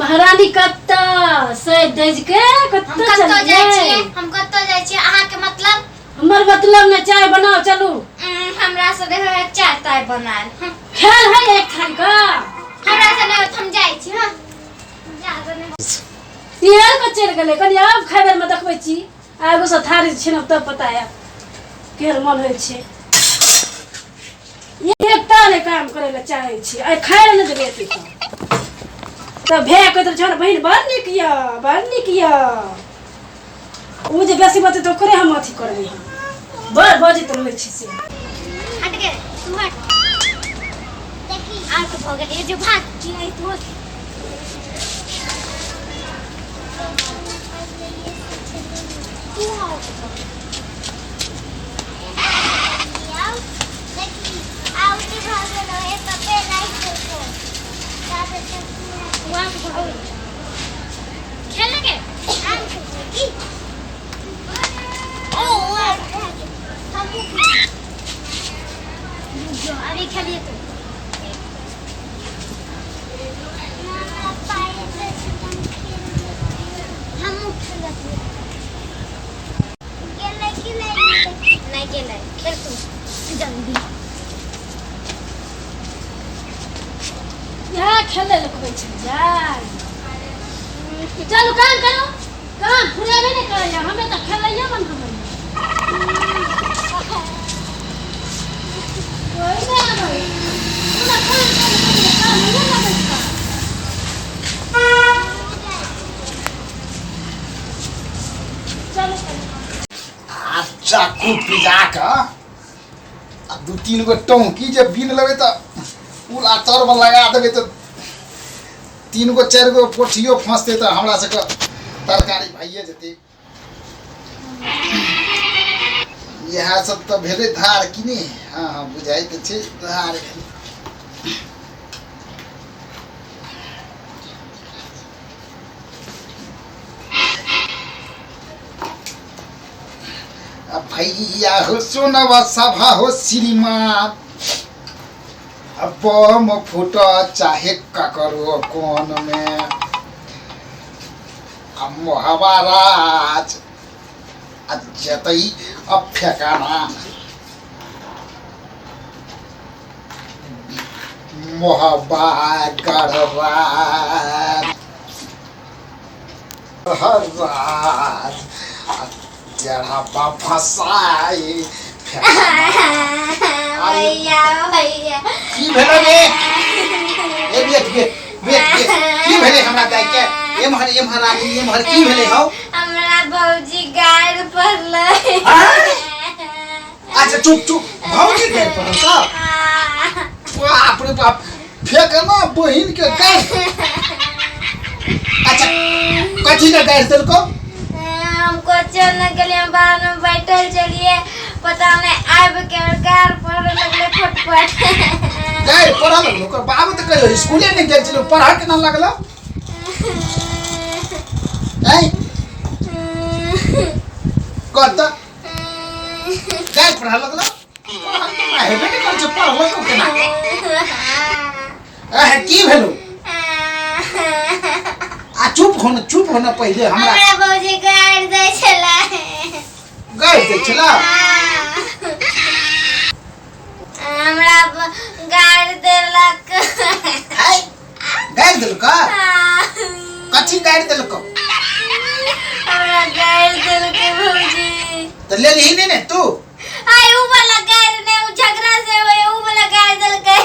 महारानी कत्ता से दज के हम कत्ता कतौ जाइ चलिए छियै, हम कतौ जाइ छियै, अहाँके मतलब? हमर मतलब ने चाय बनाओ चलू। हमरा से देखो है चाय ताय बनायल। खेल है एक थान का। हमरा से नहीं होत, हम जाइ छी। हाँ जा दो ने। इहे के चलि गेलै कनि आब खाइ बेरमे देखबै छी आगू से थारी छिनब तब पता आयत केहन मन होइ छै। एकटा नहि काम करै लए चाहै छी, आइ खाइ लए नहि देबै एते तऽ भए कहैत रहै छै बहिन बड़ नीक यऽ बड़ नीक यऽ। ओ जे बेसी बजतै तऽ ओकरे हम अथी करबै, हम बड़ बजैत रहै छी से। हट गे तू हट, देखी आर के भऽ गेल जे भाग की तू। तू आउट भऽ गेल। खेल के अभी खेलिए तो नहीं गेलै, खेल तू जल्दी। इएह खेलै लए कहै छै जाय चलू काम करू, काम फुरेबे नहि करैया, हमे तऽ खेलैये मन करैया। कोइ नहि आबै हमरा काम करै लए, काम नहि लगै छै। चलू चलू। आ चाकू पिजा कऽ आ दू तीन गो टोंकी जे बीन लेबै तऽ पुला तरमे लगा देबै तऽ तीन गो चारि गो पोठियो फँसतै तऽ हमरा सबके तरकारी भइए जेतै। इएह सब तऽ भेलै धार कि नहि? हँ हँ बुझाइ तऽ छै धार भेलै। आ भैया हो सुनब सभा हो श्रीमान, आ बम फूट चाहे ककरो कोन में, आ मोहबा राज आ जतई अब फेकाना मोहबा गढ़राज हराज आ चढ़ापा फसाई फेकाना। भैया भैया की भेलै रे? ए बेट बेट बेट बेट, की भेलै हमरा दाइ के? एम्हर एम्हर आबी एम्हर, की भेलै हौ? हमरा भौजी गारि पड़लै। आँय? अच्छा चुप चुप, भौजी गारि पड़ल तऽ बाप रे बाप, फेकना बहिन के गारि। अच्छा कथी के गारि देलकौ? हम कोचो न गेलियै, हम बाहर में बैठल छलियै, पता नहीं आबि के और गार पड़े लगलै फटफट। गारि पढ़ऽ लगलो? ओकर बाबू तऽ कहियो स्कूले नहि गेल छलै, पढ़ऽ केना लगलो? आँय कह तऽ, गारि पढ़ऽ लगलो? पढ़ल तऽ ओकरा हेबे नहि करै छै, पढ़लको केना? आह की भेलो? आ चुप हो न, चुप हो न। पहिले हमरा हमरा भौजी गारि दै छलै। गारि दै छला? हमरा गारि देलक। आय गारि देलक? कथी गारि देलक? हमरा गारि देलकै भौजी। तऽ लेलही नहि ने तू? आय उ वाला गारि नहि, उ झगड़ा से होय उ वाला गारि देलकै।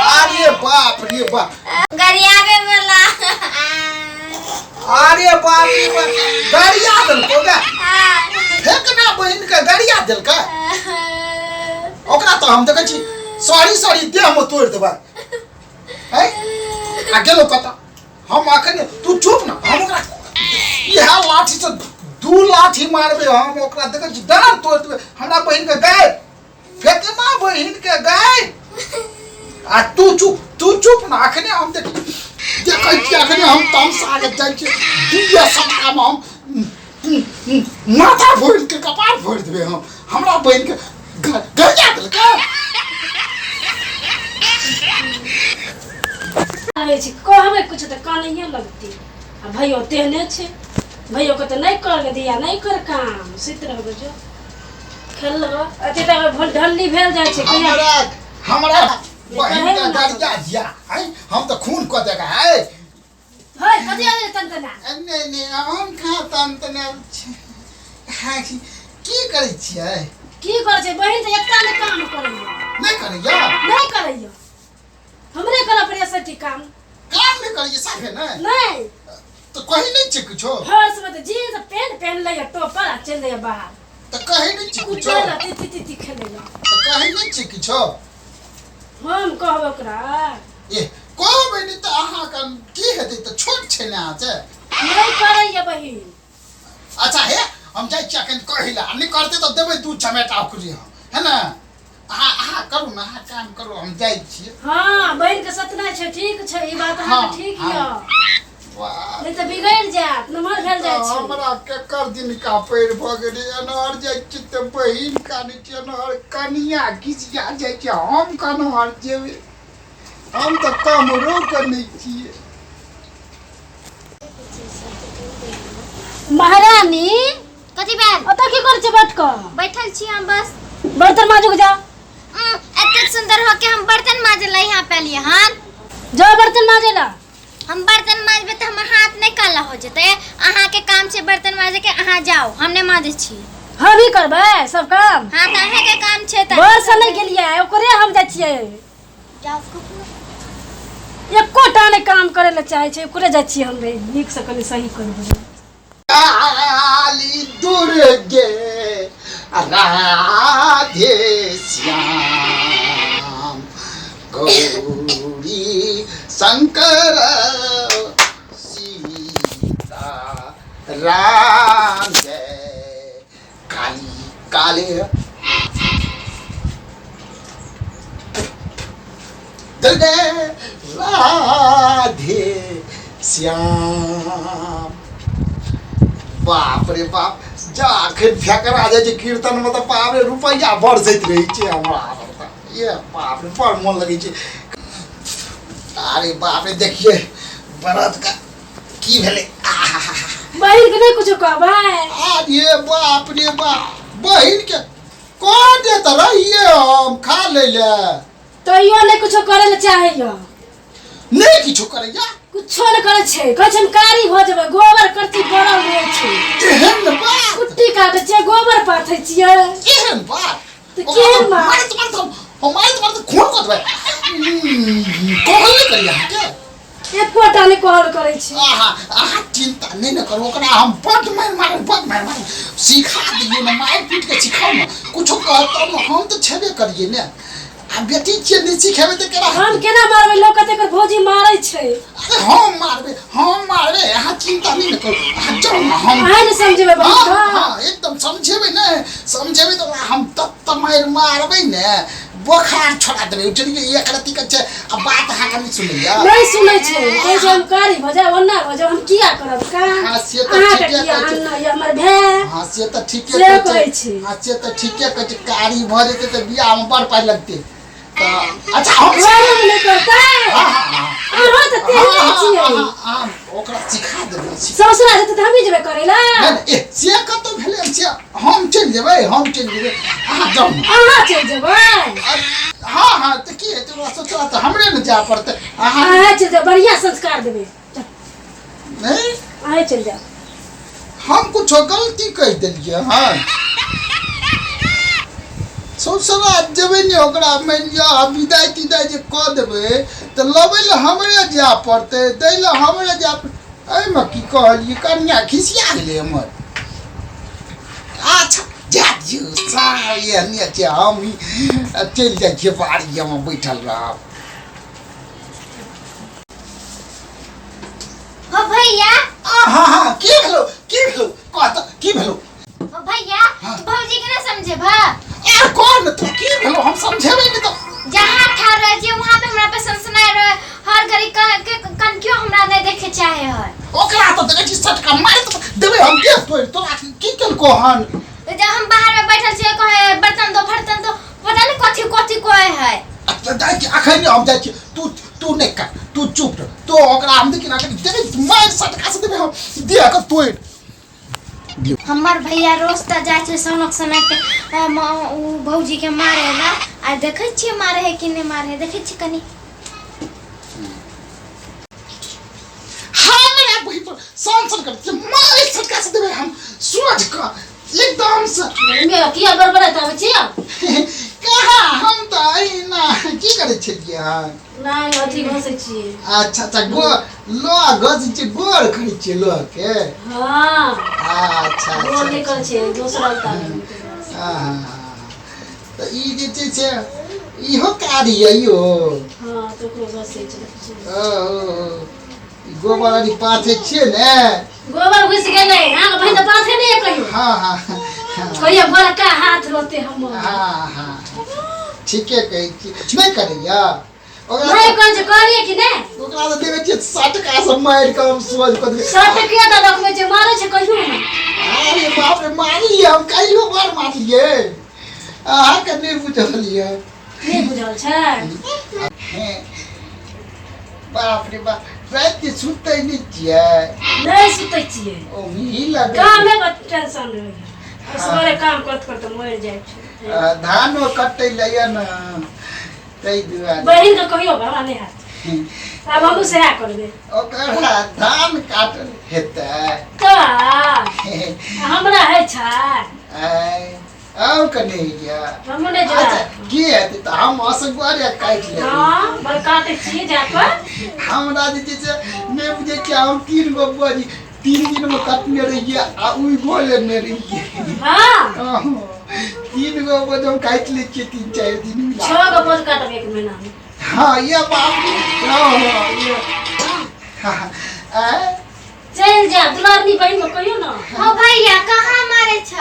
अरे बाप रे बाप। गरियाबे वाला। अरे बाप रे बाप, गरिया देलको गे? फेकना बहिन के गरिया देलकै? ओकरा तऽ हम देखै छी सॉरी सॉरी देह में तोड़ि देबै। हैं आ गेलो कतऽ? हम अखन, तू चुप न, हम ओकरा इएह लाठी से दू लाठी मारबै। हम ओकरा देखै छी डाँड़ तोड़ि देबै। हमरा बहिन के गाय, फेकना बहिन के गाय। आ तू चुप, तू चुप न, अखने हम देख देखै छी, अखने हम तमसा के जाइ छी, दुइये सटका में हम माथा फोड़ि के कपार फोड़ि देबै हम। हमरा बहिन के गरिया देलकै। रहै छै कहबै किछु तऽ कानैए लगतै आ भैयो तेहने छै भैयोके तऽ नहि कर दिया नहि कर काम सुति रहबै जो खेल लेबै अते तक भोल ढल्ली भेल जाइ छै कहिया हमरा हमरा बहिन कहे के ना। गाड़िया दिया है हम तऽ खून कऽ देगा है है कथी आबै तन तना नहि नहि हम कहाँ तन तना छी हाँ, की करै छियै की करै छै बहिन तऽ एकटा नहि काम करैया नहि करैया नहि करैया हमरे करऽ पड़ैया सठी काम काम नहि करैया साफे नहि नहि तऽ कही नहि छै किछो फर्श में तऽ जीन्स पेंट पहन लैया टोपर आ चलि दैया बाहर तऽ कही नहि छै किछो कुचल तीती तीती खेलैया तऽ कही नहि छै किछो हम कहब ओकरा ए कहबै नहि तऽ अहाँके की हेतै तऽ छोट छै ने अहाँ से नहि करैया बहिन अच्छा हे हम जाइ छियै अखन कहै लए आ नहि करतै तऽ देबै दू चमेटा ओकरे हम है ने अहाँ अहाँ करू ने अहाँ काम करू हम जाइ छियै हाँ बहिन के सतना छै ठीक छै ई बात अहाँके हाँ, ठीक हाँ। यऽ वाह नहि तऽ बिगड़ि जायत नमहर भेल जाइ छै हमरा केकर दिनका पैर भऽ गेलै एनहर जाइ छी तऽ बहिन कानै छै एनहर कनिया घिसिया जाइ छै हम कनहर जेबै हम तऽ कमरो के नहि छियै महारानी कथी भेल ओतऽ की करै छै बैठ कऽ बैठल छी हम बस बर्तन माजू के जा एतेक सुंदर हो के हम बर्तन माजे ला यहाँ पे लिए हन जा बर्तन माजे ला हम बर्तन माजबे तऽ हमर हाथ नहि काला हो जेतै अहाँ के काम छै बर्तन माजे के अहाँ जाओ हम नहि माजे छी हम ही करबै सब काम हाँ तऽ अहाँ के काम छै तऽ घर से नहि गेलियै ओकरे हम जाइ छियै जाओ एकोटा नहि काम करै लए चाहै छै ओकरे जाइ छियै हम नीक से कनि सही करबै काली दुर्गे राधे श्याम गौरी शंकर सीता राम जय काली काले दुर्गे राधे श्याम बाप रे बाप जा अखन फेकरा जाइ छै कीर्तन मे तऽ बाप रे रुपैआ बरसैत रहै छै हमरा पर तऽ ये बाप रे बड़ मोन लगै छै अरे बाप रे देखिए बरद का की भेलै आहा बहिन के नहि कुछो कहबै अरे बाप रे बाप बहिन के कह दे तऽ रहिए हम खा लै ले तैयो नहि कुछो करै लए चाहैया नहि किछो करैया कुछो नहि करै छै कहै छै हम कारी भऽ जेबै गोबर करती पड़ल रहै छै एहन बात कुट्टी काटै छियै गोबर पाथै छियै एहन बात तऽ केहन बात? मारैत मारैत हम मारैत मारैत खून कऽ देबै कहल नहि करियै अहाँके एकोटा नहि कहल करै छै आहा अहाँ चिंता नहि ने करू ओकरा हम बड्ड मारि मारब बड्ड मारि मारब सिखा दियौ ने मारि पीट के सिखाउ ने कुछो कहत ने हम तऽ छेबे करियै ने आ बेटी छियै नहि सिखेबै तऽ केना हम केना मारबै लोक कते एकर भौजी मारै छै अरे हम मारबै हम मारबै अहाँ चिंता नहि ने करू अहाँ जाउ ने हम अहाँ ने समझेबै हाँ बहिन के हाँ एकदम समझेबै ने समझेबै तऽ ओकरा हम तत्त मारि मारबै ने बोखार छोड़ा देबै बुझलियै एक रत्ती के छै आ बात अहाँके नहि सुनैया नहि सुनै छै कहै छै हम कारी भऽ जायब ओना भऽ जायब हम किया करब काम हाँ, से तऽ अहाँके ठीके किया कहै छै। अन्न यऽ हमर भाय हाँ से तऽ ठीके से कहै कहै छै छी। हाँ से तऽ ठीके कहै छै कारी भऽ जेतै तऽ बियाहमे बड़ पाइ लगतै तऽ अच्छा हम घरोमे नहि करतै हाँ हाँ हाँ अहाँ तऽ तेहने हाँ, छियै हाँ, हाँ, ओकरा सिखा देबै ससुरा जेतै तऽ हमही जेबै करै लए नहि नहि, ए से कतौ भेलै से हम चलि जेबै हम चलि जेबै अहाँ जाउ ने। अहाँ चलि जेबै हाँ हाँ तऽ की हेतै ओकरा ससुरा तऽ हमरे ने जाय पड़तै अहाँ अहाँ चलि जाउ बढ़िआँ संस्कार देबै नहि अहाँ चलि जाउ हम कुछो गलती कहि देलियै हन ससुरा जेबै ने ओकरा मानि लिअ आ विदाइ तिदाइ जे कऽ देबै तऽ लबै लए हमरे जाय पड़तै दै लए हमरे जाय पड़तै एहिमे की कहलियै कनिया खिसिया गेलै हमर अच्छा जा दियौ साह एहने छै हम ही चलि जाइ छियै बाड़ीमे बैठल रहब हो भैया हाँ हाँ की भेलो की भेलो कह तऽ की भेलो हो भैया हाँ। तू भौजी के ना समझे भा यार कौन तू की भेलो हम समझेबै नहीं तो जहाँ ठाड़ रहे छियै वहाँ पे हमरा पे सनसनाय रहे हर घड़ी कह के कन क्यों हमरा नहीं देखे चाहे है ओकरा तऽ देखै छी सटका मारि तऽ देबै हम के तोड़ि तोरा की केलको हन तो जब हम बाहर में बैठल छियै कहे बर्तन दो बर्तन दो पता नहीं कथी कथी कहे है अच्छा जाइ छी अखन हम जाइ छी तू तू तू नहीं कर, तू चुप रह। तू ओकरा हम देखी ना देखे मार सटका से देबे हम देह के तोड़। हमर भैया रोज त जाइ छै सनक सनक के उ भौजी के मारे ला। आ देखै छियै मारे है कि नहि मारे है, देखै छियै कनी। हमरा बहिन पर सन सन कर मारे सटका से देबे हम सोच के एकदम से। मे किया गड़बड़ाइत आबै छियै? कहाँ हम त अहिना की करै छलियै हन? नहि अथी घसै छियै। अच्छा अच्छा, गो लोहा घसै छियै, गोर करै छियै लोहा के। हाँ अच्छा गोर नहि अच्छा करै छियै, दोसर अवतार। हाँ, तऽ ई जे छै से इहो कारी यऽ इहो। हाँ तऽ ओकरो घसै छियै। ओ, ई गोबर आदि पाथै छियै ने? गोबर घुसि गेलै अहाँके बहिन तऽ पाथे नहि यऽ कहियो। हाँ हाँ हाँ कहियो बड़का हाथ रहतै हमर। हाँ हाँ ठीके कहै छी। नहि करैया ओकरा? नहि कहै छै, कहलियै कि नहि? ओकरा तऽ देखै छियै सटका से मारि कऽ हम सोझ कऽ देबै। सटके तऽ रखबै छै, मारै छै कहियो नहि। अरे बाप रे, मारलियै हम कहियो बार मारलियै, अहाँके नहि बुझल यऽ। नहि बुझल छै? बाप रे बाप, राति के सुतै नहि छियै? नहि सुतै छियै। ओंघी लगै कामे बड टेंशन रहैया, असगरे काम करत करत मरि जाइ छै। धानो कटै लए यऽ ने, ताहि दुआरे। बहिन के कहियो हमरा नहि हैत, आब हमहूँ सएह करबै। ओकरा धान काटल हेतै तऽ हमरा होइ छै। आउ कने यऽ हमहूँ नहि अच्छा जायब। की हेतै तऽ हम असगरे काटि लेबै। हँ बड़ काटै छी जाकऽ। हमरा जे छै से नहि बुझै छियै, हम 3 गो बोरी 3 दिनमे कटने रहियै आ उगो लेने रहियै। हाँ 3 गो बोझ हम काटि लै छियै 3-4 दिन मिला। 6 गो बोझ काटब एक महीनामे। हाँ ये बाप रे, हाँ, ये। हाँ, आँय? चलि जायब दुलारनी बहिन के कहियो ना। हो भैया कहाँ मारे छ?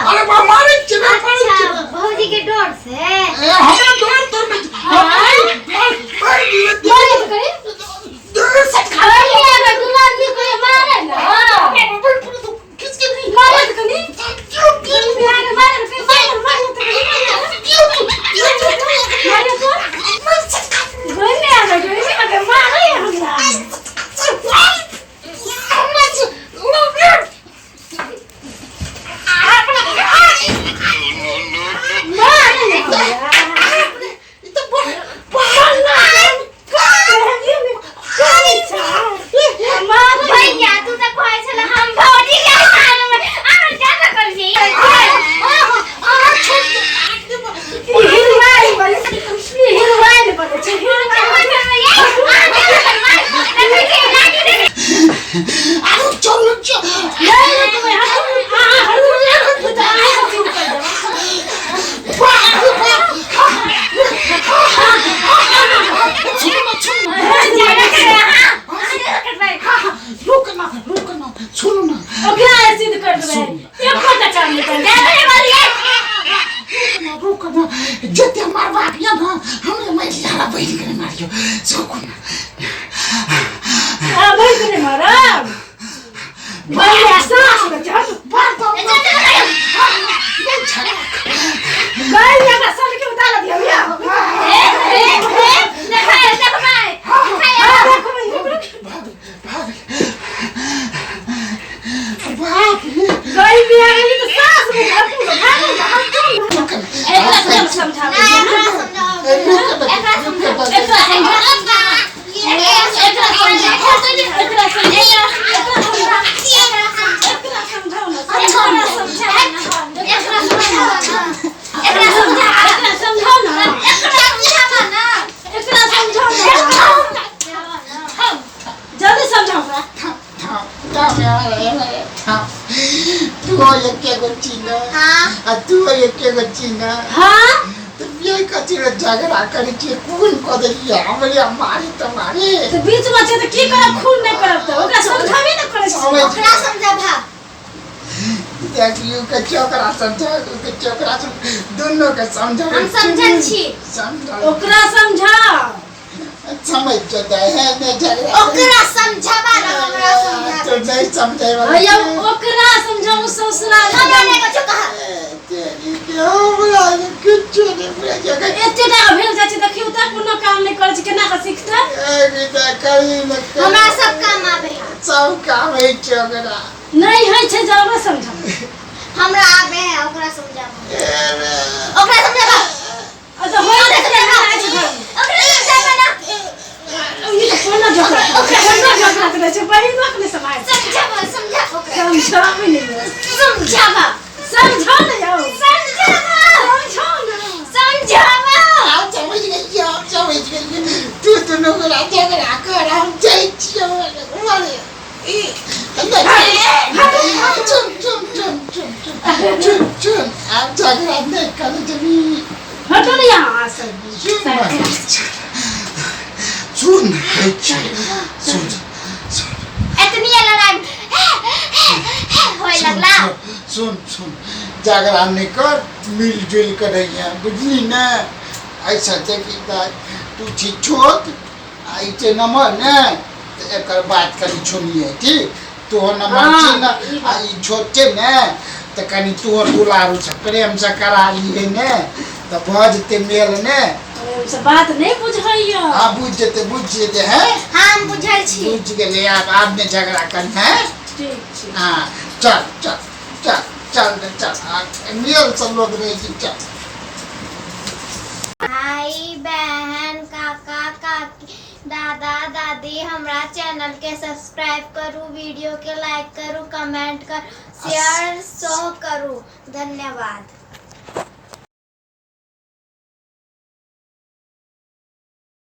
अरे बा मारै छियै ना, मारै अच्छा छियै ना। भौजी के डर से? ए, हमरा डर तर नहि छै। हम मारि मारि दिबै, मारे तऽ करी। दे सटका। अरे रे दुलारनी कहियो मारे ना। खींच के भी। मारे तऽ कनी। मारे मारे तऽ मारे मारे तऽ कनी। मारे तऽ गइने आबै गइने आबै मारे हमरा। मारे हमरा। मारे। भैया तू तऽ कहै छला हम भौजी के मारबै, अहाँ ज्यादा करै छी। हिरवाइन बनै छै, हिरवाइन बनै छै, हिरवाइन। चलू चल। नहि रुकबै, अहाँ रुकबै तऽ अहाँके चीज कर देब। रुक ना, रुक ना, सुनू ना। ओकरा सिद्ध कर देबै, एकोटा काम नहि करबै। रुक ना, रुक ना, जते मारबाक यऽ ना हमरे मारि लिअ, हमरा बहिन के नहि मारियौ, रुकू ना। अहाँ बहिन के नहि मारब? भैया सास लग जाउ। बार बार नहीं झगड़ा। गई हमरा सन के उतार दियौ या। हाँ, देखबै, भाग भाग, बाप रे। गई बिया गई तऽ सास में हटू ना, भागू ना, हटू ना। रुक ना। एकरा सब समझाबै। रुक ना, रुक ना। एकरा समझा, एकरा समझा, एकरा समझा, एकरा समझाउ ना, एकरा समझाउ ना, एकरा समझाउ ना, एकरा समझाउ ना, जल्दी समझाउ हमरा। थाम थाम थाम थाम, तू एके गो चीना आ तू एके गो चीना। हाँ तऽ बियाह कथी लए झगड़ा करै छियै? कोन कऽ देलियै हमरे मारी तऽ मारी। तऽ बीच में छै तऽ की करब? खून नहि करब तऽ ओकरा समझाबे ने करै छी। समझ ओकरा समझाबा। देखियौ के चोकरा समझा के चोकरा, दुनू के समझा। हम समझल छी। समझ ओकरा समझाउ। समझ जेतै है ने झगड़ा। ओकरा समझाबा ना, हमरा समझाबा। तो नहीं समझे वाला। भैया ओकरा समझाउ ससुराल। हमरा नहि कुछो कह। तेरी के हमरा किछु नहि बुझै छै। एते टाका भेल जाइ छै, देखियौ तऽ कोनो कोनो काम नहि करै छै, केना कऽ सिखतै? हमरा सब काम आबे है। सब काम होइ छै ओकरा। नहि होइ छै, जाबे समझाउ। हमरा आबे है, ओकरा समझाबो, ओकरा समझाबो। आ तऽ होइ नहि छै, एहन आइ छै घरमे। ओकरा समझाबो ना। ई तऽ कोना झगड़ा, कोना झगड़ा करै छै, बहिनोके नहि सम्हारि। समझाबो, समझाबो ओकरा। समझाबै नहि यौ। समझाबो। समझाउ ने यौ। समझाबो। समझाउ ने। समझाबो। आब समझ गेलियै, आब समझ गेलियै। तू दुनू गोरा झगड़ा कर, हम जाइ छियौ। मरे चुन चुन चुन चुन चुन चुन चुन, आब झगड़ा नहि कर देबी। हटो ने यहाँ से। सुन सुन, कहै छियौ, सुन सुन। एतनी लड़ाई होए लगला। सुन सुन, झगड़ा नहि कर, मिलजुल कर रहिए, बुझली ने? ऐसा देखी दाइ, तू छी छोट आ ई छै नमहर ने, तऽ एकर बात कनि सुनिए, ठीक? तोहर नमहर हाँ, छी ने आ ई छोट छै ने, तऽ कनि तोहर दुलारू से प्रेमसँ करा लिहे ने, तऽ भऽ जेतै मेल ने। से बात नहि बुझैया। आ बुझि जेतै, बुझि जेतै। हैं? हाँ, हम बुझल छी। बुझि गेलै। आब आब नहि झगड़ा कर, हैं? ठीक छै। हाँ, चल चल चल चल रे, चल। आ, मेलसँ लोक रहै छै, चल। भाई बहन, काका काकी, दादा दादी, हमरा चैनल के सब्सक्राइब करू, वीडियो के लाइक करू, कमेंट करू, शेयर सो करू। धन्यवाद।